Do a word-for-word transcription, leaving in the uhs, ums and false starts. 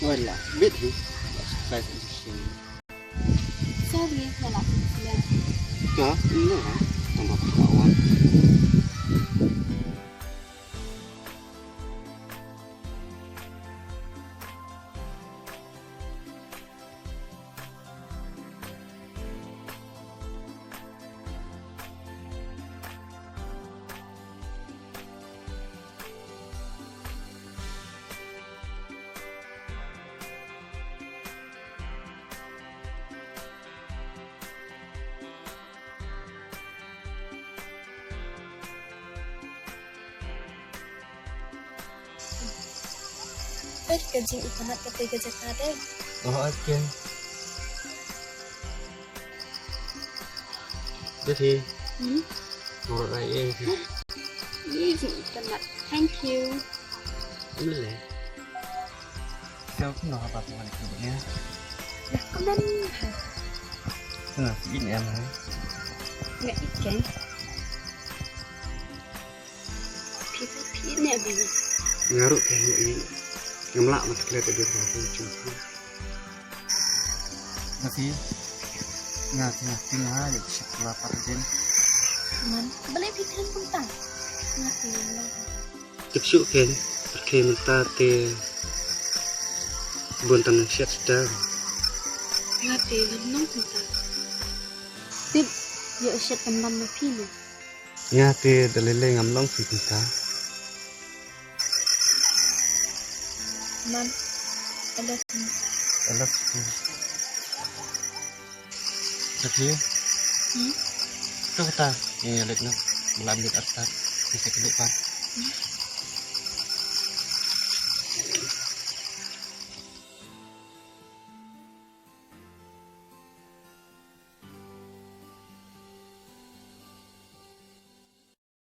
Wala, bit hi. Surprise. Sorry, wala. Ka, no, ha? Tambah kawan. Peit ka jingitynnad kata ka jaka de. Oh, okay. Dati. Hmm? Ngoro rai eh. Ye jingitynnad. Thank you. Ini le. Kau kena apa tu hari tu ni? Dah kemana? Kena sini ya, Mai. Nggak ikan. Phi phi ne abi. Nga ruh ka ngi ngi. Ngam lah mat klet adi ruh aku cuma. Nga phi. Nga phi nga phi nga ha dik shak la pat din. Man, balei phi phi pun tang. Nga phi ngam lah. Tip shu ken, pyrkhi mynta te bun tan shet sdang. Nga te ngam long mynta. Tip, ïoh shet pynban ma phi ne. Nga te da lei lei ngam long phi pynta. Man, I love you. I love you. Tapi, hmm? Kau kata, ini lek nak, malam ni artat, bisa kena pa. Hmm?